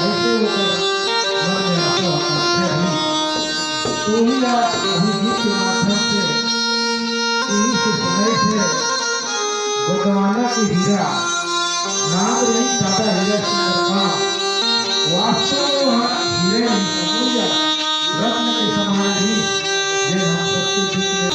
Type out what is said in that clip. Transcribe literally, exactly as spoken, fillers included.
ऐसे होकर मन में आता होता है। तो ही आप अभी गीत के माध्यम से यही से सुनाई थे, गोंडवाना के हीरा, नाम रही दादा हीरा सिंह वर्मा, वास्तव में वहाँ हीरा ही समझ जा, रत्न के समान ही, ये हम सबके बीच में